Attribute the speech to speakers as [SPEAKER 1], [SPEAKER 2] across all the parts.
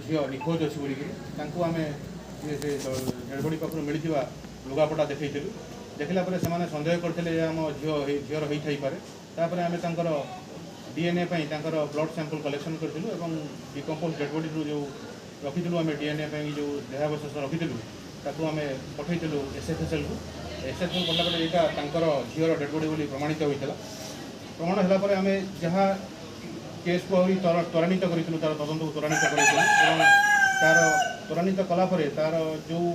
[SPEAKER 1] ଝିଅ ନିଖୋଜ ଅଛି ବୋଲିକିରି। ତାଙ୍କୁ ଆମେ ସେ ଡେଡ଼୍ ବଡ଼ି ପାଖରୁ ମିଳିଥିବା ଲୁଗାପଟା ଦେଖେଇଥିଲୁ। ଦେଖିଲା ପରେ ସେମାନେ ସନ୍ଦେହ କରିଥିଲେ ଯେ ଆମ ଝିଅ ଝିଅର ହେଇଥାଇପାରେ। ତାପରେ ଆମେ ତାଙ୍କର ଡିଏନ୍ଏ ପାଇଁ ତାଙ୍କର ବ୍ଲଡ଼ ସାମ୍ପଲ୍ କଲେକ୍ସନ୍ କରିଥିଲୁ ଏବଂ ଡିକମ୍ପୋଜ ଡେଡ଼୍ ବଡ଼ିରୁ ଯେଉଁ ରଖିଥିଲୁ, ଆମେ ଡିଏନ୍ଏ ପାଇଁ ଯେଉଁ ଦେହାବଶେଷ ରଖିଥିଲୁ, ତାକୁ ଆମେ ପଠାଇଥିଲୁ ଏସ୍ଏଫ୍ଏସ୍ଏଲ୍କୁ। ଏସ୍ଏଫ୍ଏସ୍ଏଲ୍ କଲା ପରେ ଏଇଟା ତାଙ୍କର ଝିଅର ଡେଡ଼୍ ବଡ଼ି ବୋଲି ପ୍ରମାଣିତ ହୋଇଥିଲା। ପ୍ରମାଣ ହେଲା ପରେ ଆମେ ଯାହା କେସ୍କୁ ଆହୁରି ତ୍ୱରାନ୍ୱିତ କରିଥିଲୁ, ତାର ତଦନ୍ତକୁ ତ୍ୱରାନ୍ୱିତ କରିଥିଲୁ ଏବଂ ତାର ତ୍ୱରାନ୍ୱିତ କଲା ପରେ ତାର ଯେଉଁ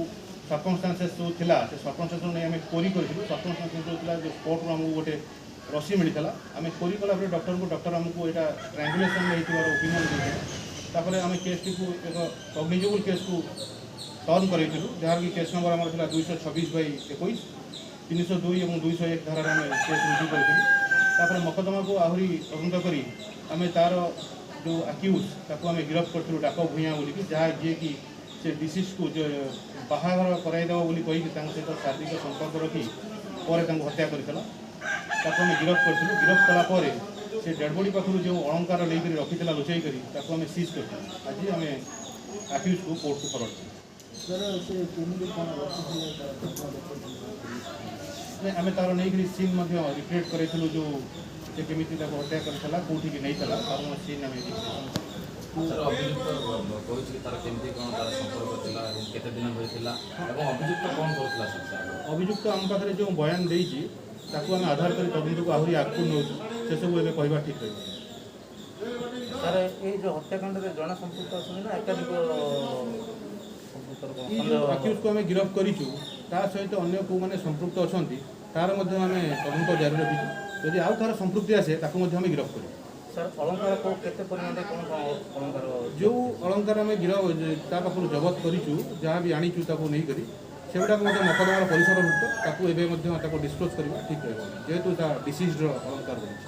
[SPEAKER 1] ସର୍କମଷ୍ଟାନ୍ସେସ୍ ସବୁ ଥିଲା, ସେ ସର୍କମଷ୍ଟାନ୍ସେସ୍ ନେଇ ଆମେ କ୍ୱେରି କରିଥିଲୁ। ସର୍କମଷ୍ଟାନ୍ସେସ୍ ଯେଉଁ ଥିଲା, ଯେଉଁ ସ୍ପଟ୍ରୁ ଆମକୁ ଗୋଟେ ରସି ମିଳିଥିଲା, ଆମେ କ୍ୱେରି କଲା ପରେ ଡକ୍ଟରଙ୍କୁ, ଡକ୍ଟର ଆମକୁ ଏଇଟା ଷ୍ଟ୍ରାଙ୍ଗୁଲେସନ୍ ହେଇଥିବାର ଓପିନିଅନ୍ ଦେଇଥିଲେ। ତାପରେ ଆମେ କେସ୍ଟିକୁ ଏକ କଗ୍ନିଜେବୁଲ୍ କେସ୍କୁ ଟର୍ନ କରାଇଥିଲୁ, ଯାହାର କି କେସ୍ ନମ୍ବର ଆମର ଥିଲା 226/21। 302 ଏବଂ 201 ଧାରାରେ ଆମେ କେସ୍ ରୁଜୁ କରିଥିଲୁ। ତାପରେ ମକଦ୍ଦମାକୁ ଆହୁରି ତଦନ୍ତ କରି ଆମେ ତାର ଯେଉଁ ଆକ୍ୟୁଜ୍, ତାକୁ ଆମେ ଗିରଫ କରିଥିଲୁ, ଡାକ ଭୂୟାଁ ବୋଲିକି, ଯାହା ଯିଏକି ସେ ଡିସିଜ୍କୁ ଯେ ବାହାଘର କରାଇଦେବ ବୋଲି କହିକି ତାଙ୍କ ସହିତ ଶାରୀରିକ ସମ୍ପର୍କ ରଖି ପରେ ତାଙ୍କୁ ହତ୍ୟା କରିଥିଲା। ତାକୁ ଆମେ ଗିରଫ କରିଥିଲୁ। ଗିରଫ କଲା ପରେ ସେ ଡେଡ଼୍ ବଡ଼ି ପାଖରୁ ଯେଉଁ ଅଳଙ୍କାର ନେଇକରି ରଖିଥିଲା ଲୁଚେଇ କରି, ତାକୁ ଆମେ ସିଜ୍ କରିଥିଲୁ। ଆଜି ଆମେ ଆକ୍ୟୁଜ୍କୁ କୋର୍ଟକୁ ଫରୱାର୍ଡ଼ କଲୁ।
[SPEAKER 2] ସାର୍, ସେ କେମିତି କ'ଣ ରଖିଥିଲେ ତାର ଘଟଣା ଦେଖାଉଛନ୍ତି?
[SPEAKER 1] ଆମେ ତାର ନେଇକରି ସିନ୍ ମଧ୍ୟ ରିକ୍ରିଏଟ୍ କରାଇଥିଲୁ, ଯେଉଁ ସେ କେମିତି ତାକୁ ହତ୍ୟା କରିଥିଲା, କେଉଁଠିକି ନେଇଥିଲା, ତାର ସିନ୍ ଆମେ ରିକ୍ରିଏସନ୍।
[SPEAKER 3] ସାର୍, ଅଭିଯୁକ୍ତ କହୁଛି କି ତାର କେମିତି କ'ଣ ତାର ସମ୍ପର୍କ ଥିଲା ଏବଂ କେତେ ଦିନ ଧରି ଥିଲା ଏବଂ ଅଭିଯୁକ୍ତ କ'ଣ କରୁଥିଲା ସାର୍ ସେ ଆଗରୁ?
[SPEAKER 1] ଅଭିଯୁକ୍ତ ଆମ ପାଖରେ ଯେଉଁ ବୟାନ ଦେଇଛି, ତାକୁ ଆମେ ଆଧାର କରି ତଦନ୍ତକୁ ଆହୁରି ଆଗକୁ ନେଉଛୁ। ସେସବୁ ଏବେ କହିବା ଠିକ୍ ରହିବ।
[SPEAKER 4] ସାର୍, ଏଇ ଯେଉଁ ହତ୍ୟାକାଣ୍ଡରେ ଜଣେ ସମ୍ପୃକ୍ତ ଅଛନ୍ତି ନା ଏକାଧିକ ସମ୍ପୃକ୍ତର କ'ଣ
[SPEAKER 1] ଏଇ ଯେଉଁ
[SPEAKER 4] ସନ୍ଦେହ?
[SPEAKER 1] ଆକ୍ୟୁଜକୁ ଆମେ ଗିରଫ କରିଛୁ, ତା ସହିତ ଅନ୍ୟ କେଉଁମାନେ ସମ୍ପୃକ୍ତ ଅଛନ୍ତି, ତାର ମଧ୍ୟ ଆମେ ତଦନ୍ତ ଜାରି ରଖିଛୁ। ଯଦି ଆଉ କାହାର ସମ୍ପୃକ୍ତି ଆସେ, ତାକୁ ମଧ୍ୟ ଆମେ ଗିରଫ କରିବୁ।
[SPEAKER 4] ସାର୍, ଅଳଙ୍କାର କେଉଁ କେତେ ପରିମାଣରେ, କ'ଣ କ'ଣ ଅଳଙ୍କାର?
[SPEAKER 1] ଯେଉଁ ଅଳଙ୍କାର ଆମେ ଗିରଫ ତା ପାଖରୁ ଜବତ କରିଛୁ, ଯାହା ବି ଆଣିଛୁ ତାକୁ ନେଇକରି, ସେଗୁଡ଼ାକ ମଧ୍ୟ ମକଦ୍ଦମାର ପରିସରଭୁକ୍ତ। ତାକୁ ଏବେ ମଧ୍ୟ ତାକୁ ଡିସକ୍ଲୋଜ୍ କରିବା ଠିକ୍ ରହିବ, ଯେହେତୁ ତା ଡିସିଜ୍ଡର ଅଳଙ୍କାର ରହିଛି।